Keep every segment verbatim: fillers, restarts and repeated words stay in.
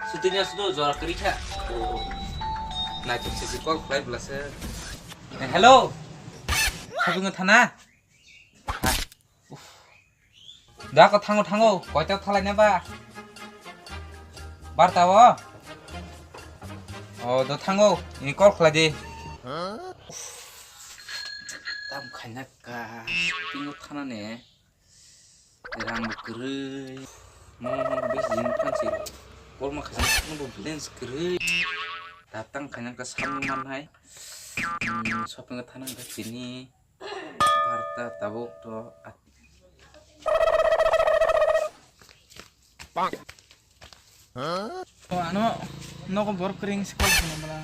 Sutui na sudo jora kwrwi kha. Naitok sisi call khlai bwlase. Eh, hello. Shopping o thana? Da ko thango thango. Koita thalai na ba? Barta o? O do thango. Ini call khlai di. Tam khaina ka. Shopping o thana ne. Rang bo kwrwi. Mo mo bisi jin pansi. Korma khaisa mo bo balance kwrwi. Datang khaina ka samung man hai. Hmm, shopping ka thana ka chini. Barta tabuk to. Ano nogo borok kring si kol khana bala.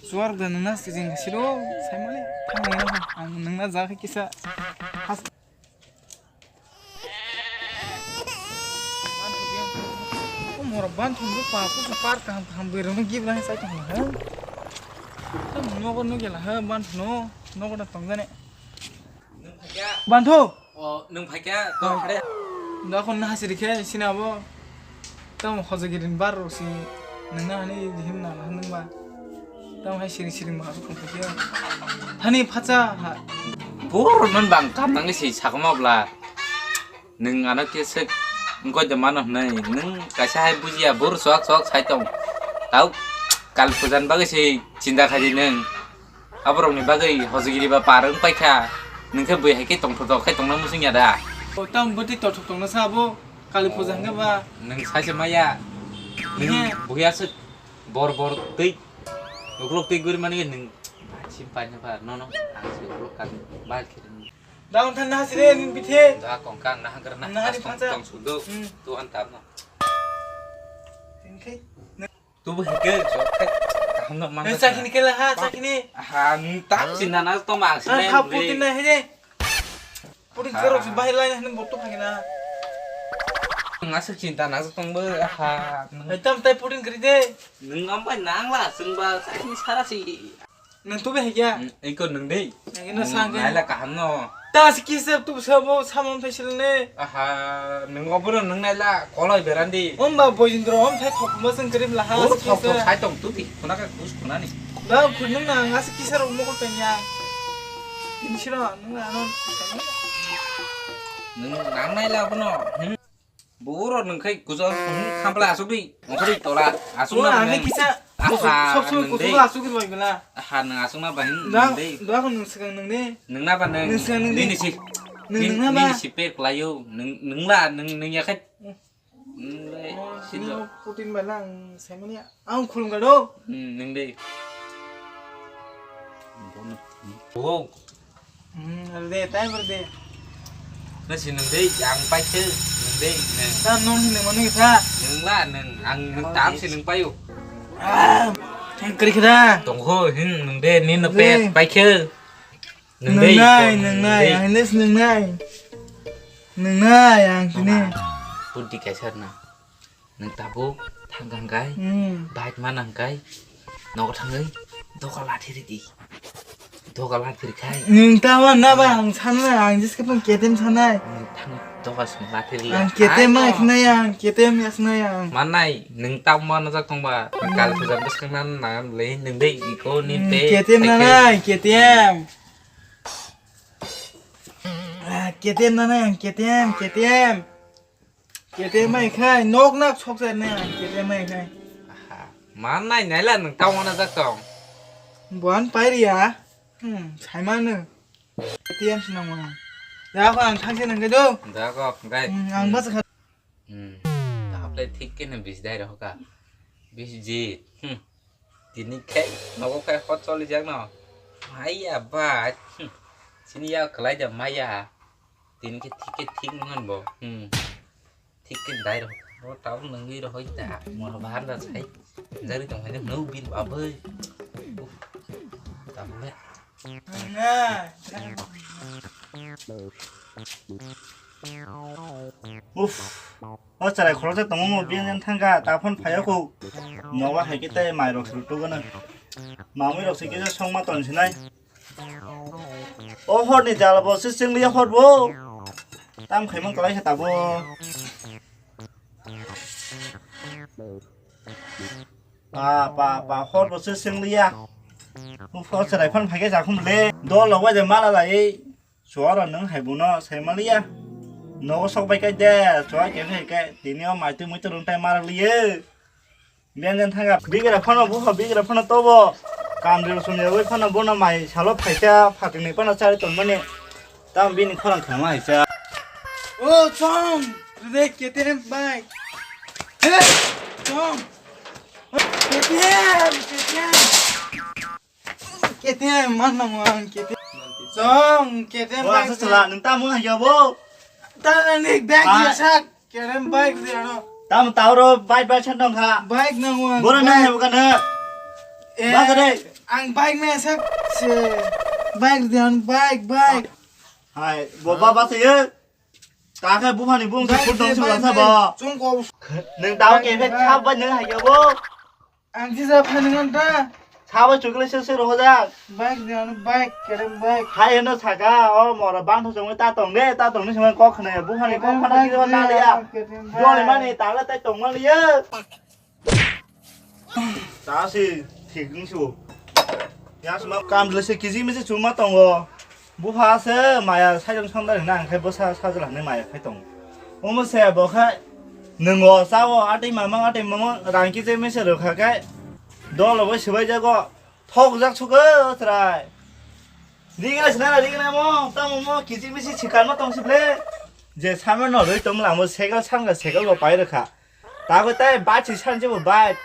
Suar da nang nas jing siro sai mali. Thang nang na ang nang na ja kisa. Has. Umur ban thum bu pa ku par kaham kaham bui rung gib lang sai thang ha. Tam nogo no gela ha ban no nogo da tong jane. Ban tho. O, nwng phaikha, to hare. Da khon na hasiri khe sini abo. Tamo khojagiri ni bar rok si nwng na hani him na nwng ba. Tamo hai siring siring ma tong khe. Thani phacha ha. Bor non bang kam nang si sakma bla. Nwng ano khe sek ngoi de mano hnai. Nwng kaisa hai bujiya bor sok sok sai tong. Tau kal pujan bagwi si chinta khaidi nwng. Aborokni bagwi hojagiri ba par wng paikha, nwng khe bui hai khe tongthotok khe tongna muchung ya da? O, tamo bwtwi tongthok tongna sa abo, Kali puja hwnkhe ba? Nwng saisa maya, nwng buya se bor bor twi, uklok twi guri mani nwng sim paina ba, nono ang se uklok kan bal khe. Da wng than na sire, nwng bithe. Da kongkang na hangar na, na hari as tong phansa. Tong sudo, hmm. Tu an tabno. Nwng khe. Tubu hike jok kai kaham no man. Eh, sakini kela ha, sakini. Ha, tam sinda na toma. Ah, sinda ha, Putin na hede. Putin kerok si bahai lai na botu phagina. Ngasuk chinta na tong bo ha. Eh, tam tai Putin kri de. Nung am bai nang la sung ba sakini sara si. Nung tubu hike. Iko nung dei. Nang ino sang. Naila kaham no. Ta si kisa tu sabo samon phaisil ne. Aha, nung obono nung naila koloi berandi. Om ba Bojindro om thai thok ma sung krim laha. Oh, si thok thok kisa. Sai tong tu di. Khuna ka kus khuna ni. Ba khun nung na ngas kisa rok mo ko tanya. Ini siro nung ano. Nung nang naila obono. Hmm. Boro nung khai kujo, hmm, khampla asuk di, ongkhori tola, asuk na. Ani kisa, sok sok sok sok asuk di loi bela. Aha, nung asuk na bahin nung de. Da ko nung sekang nung de. Nung na ba nung. Nung sekang nung de. Nini si. Nung nung na ba. Nini si pe klayo, nung nung la, nung nung ya khai. Nung le, si do. Putin ba lang, semani ang khulung ga do. Hmm, nung de. Bono. Oh. Hmm, erde, time erde. Na si nung dei, ang pai khe, nung dei, nung. Ta nung hin nung manu kha. Nung la, nung, ang nung tam si nung payo. Ah, ang kri kha. Tong ho, hin nung dei, ni no pe, pai khe. Nung dei, nung nai, ang nes nung nai. Nung nai, ang sini. Put di kaisar na. Nung tabuk thang hwnkhe, hmm, bike mana hwnkhe, nogo thangwi doga lathiri di. Doga lathiri khai. Nung tama na ba ang sanai, ang jiske pun K T M sanai. Nung thang doga sung lathiri. Ang K T M ai khnai ang, K T M ya khnai ang. Manai, nung tamo mana jak tongba, hmm, kal puja bwskang nan nang le nung dei iko ni, hmm, te, K T M te, nanai, K T M. Ah, K T M nanai ang, K T M, K T M. K T M mai khai, nok nak sok se ne, K T M mai khai. Aha, man nai nai la nung tamo na jak tong. Buan pai ria. Hmm, sai manu. K T M sinang mano. Da ko ang thang se nang ke do. Da ko, gai. Hmm, ang ba sa. Hmm. Ta haple thik ke ne bis dai roh ka. Bis ji. Hmm. Tini khe nogo khe hot choli jak no. Maya ba. Hmm. Sini ya kelai da maya. Tini khe thik khe thik nang bo. Hmm. Thik khe dai roh. Ro tau nangwi roh da. Mo bahar da sai. Jari tong hai no bin ba bai. Tabule. Uff, o chwrai khoroksa tongo mo biyang yang thangkha, ta phone phaiya kho. Nogo hai khe tei mairok se rwtugano. Mamui rok se kisa songma ton sinai. O horni jala bo se chwngli hor bo. Tam khaimang kwlai khe tabo. Pa, pa, pa, hor bo se seng liya. Mo phor se raifan phage jakhum le. Dol lo waje mala lai. Suara nang hai buno sai maliya. Nogo sok bai kai de. Suara ke hai kai. Tini o mai tu mui tu rung tai mara liye. Bian jan thanga. Bigra phano bu ho, bigra phano tobo. Kam ril sum ya bai phano bono mai salo phaisa phating ni phano chari tong mani. Tam bini khorang khama haisa. O chong, re K T M bike. He, chong. K T M, K T M. K T M man nang ang K T M. Chong, K T M bike. Wah, sala nang tamu hayo bo. Tana ni bag ya sak. K T M bike di ano. Tam tauro bike bike chan dong kha. Bike nang ang. Boro nang hai bukan ha. Eh, basa deh. Ang bike me sak se bike di ano bike bike. Hai, bo ba basa ye. Ta khe buphani bung se kut dong se basa bo. Chungko. Nang tao ke phe chap ba nang hai ya bo. Ang sisa phani ngan ta. Sabo chukle se se rohojak. Bike di ano bike, K T M bike. Hai heno saka, o mora bang thosong ta tong de, ta tong ni song kok khne, buphani kok khna kiri ta liya. Jole mani ta le tai tong mani ye. Ta si thik ni su. Ya sma kam le se kiji mi se chuma tongo. Bupha se maya saijang songdari na, hingke bwsa sajla hinui maya khai tongo. Omo se bo khe nwngo, chao, atwi mamang, atwi mamang, rang kije mese rw kha khe, dolo bai swbai jago, thok jak sugo chwrai. Rigna sinai, rigna mo, tamo mo, kiji misi sikar ma tong sible. Je samar no rwi tong la mo, segal sanga segal bo pai rw kha. Ta khe tai bachi sanse bo bai.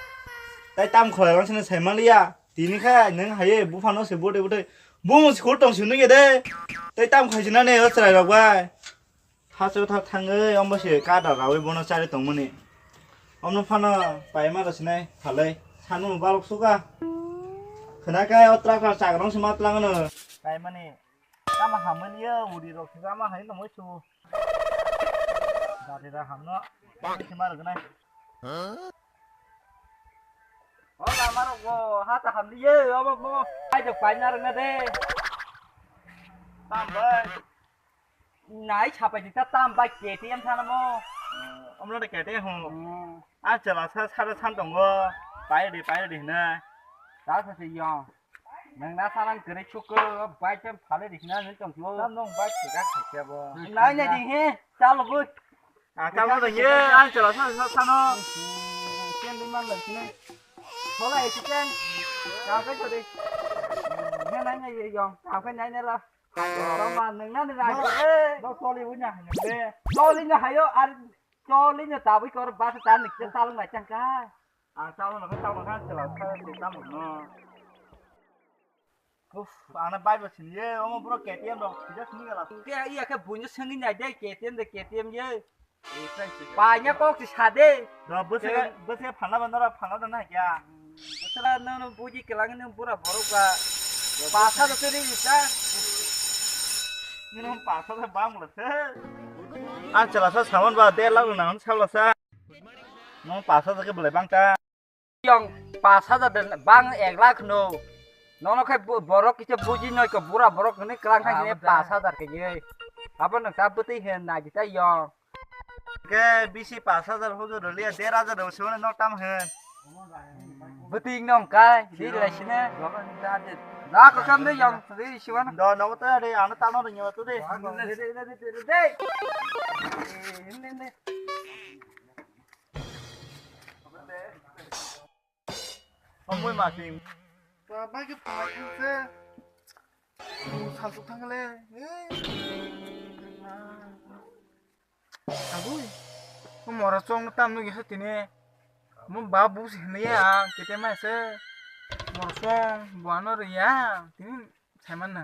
Tai tam khwlai rang sene sai maliya. Tini khe nwng hai buphano se bwtwi bwtwi bung school tong simi nungya de. Tei tam khai sinani o chwrai rok bai. Thaso tha thangwi ombo se kada rawi bono chari tongmani. Omno phano paima rw sinai phalai sanu balok suka. Khwna khe o tractor chakrang se ma tlangno. Paimani. Tamo hamani ya uri rok se ma hai no moi su. Gari ra hamno. Se ma rw nai. O lama rok bo ha ta hamliye, obo bo. Ai jok paina rwna de. Tam bai. Nai sapai di ta tam bai K T M sana mo. Omla de K T M ho. Hmm. A chala sa sa san tongo. Pai de pai de na. Ta sa se yong. Nang na sanang kere chuko bai chem phale di na nang tong chuo. Tam nong bai se ka khasia bo. Nai nai di he. Chalo bo. Ang tamo rwngye, ang chwla sa, sa, sano. Ken di man lai sini. Thola isi ken. Kang kai chori. Nai nai ye yong, kang kai nai nai la. Roma nang nani ra. Bo toli unya hanya be. Toli na hayo ar toli na tabi kor ba ta nik ta long lai chang kai. Ang tamo na tamo kan chwla sa, tamo no. Uf, ana bike bo sini ye, omo bro K T M rok sida sini gala. Ke iya ke bunyo sengin ya de K T M de K T M ye. Paina kok si sade. Do bwse bwse phana bandara phana dana kya. Bwsala no no buji kelang no bura borok ba. Pasa do teri ta. Nino pasa do bang la se. An chala sa saman ba de la na an chala sa. No pasa ke bole bang ta. Yong pash hajar de bang ek lakh no. Nono khe bo-, borok kisa buji noi ko bura borok hwnwi kwlang thang hini pash hajar khe ye. Abo nang ta bwtwi he nai di ta yong. Ke bisi pash hajar hujur liya der hajar do sone no tam he. Bwtwi nong kai di lai sine. Da ko kam de yong di siwan. Do no ta de ano ta no de nyo tu de. Omoi ma sing. Ba, ba ke pa thang se. Sa su thang le. Abui. Mo mora chong tam nu ge tini. Mo ba bu si ne ya, kete ma se. Mora chong, bu ano re ya. Tini sai man na.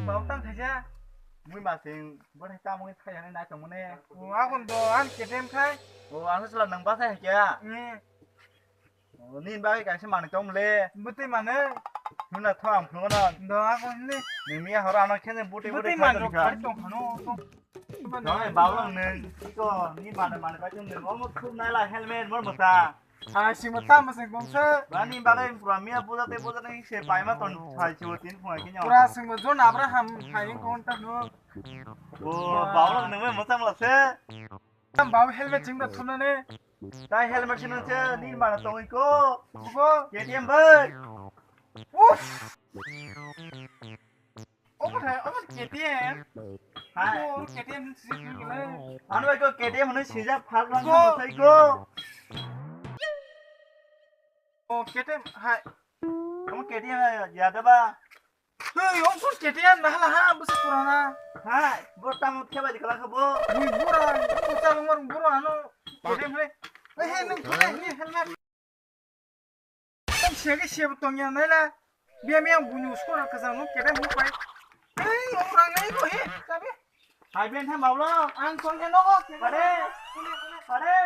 Bau tang khaja. Mui masing, bo thai tamo khe thai nai tongmani. O, akon do, an K T M khai. O, ang sala nang ba thai kya? Hmm. O, nin ba kaisa mani tong le. Bwtwi mane. Nuna tho ang phungo no. Do, akon ni. Ni mi horo ano khe bwtwi bwtwi bwtwi man thai rok kha. Khai tong khano. Doi, bau lang nang. Iko, ni mane mane ba chung nang. Omo khub nai la helmet mor mata. Hai, singmo tamo sing kong se. Bani bagwi pura miya puja te puja nang se paima ton hai chibo tin phunga kinya. Pura singmo John Abraham hai kong ta no. O, bau nang nang mosang la se. Tam bau helmet sing da thuna ne. Tai helmet sino se nini mana tongwi ko. Buko K T M bai. Uff. Omo thai, omo K T M. Hai. Omo K T M sijak phal gele. Ano bai ko K T M hwnwi sijak phal gele. Buko. Sai ko. O K T M hai. Omo K T M ya da ba. Hey, omo K T M na hala ha, busa purana. Hai, bo tamo kheba di kala khabo. Ui bura, busa ngor bura ano K T M le. Hey, hey, nung thole, hey, helmet. Ang siya ke siya tong ya nai la. Biya miya bunyu skor ka jang no K T M pai. Hey, orang nai ko he, sabi. Hai ben tham bawlo, ang song ya no ko. Pare. Pare.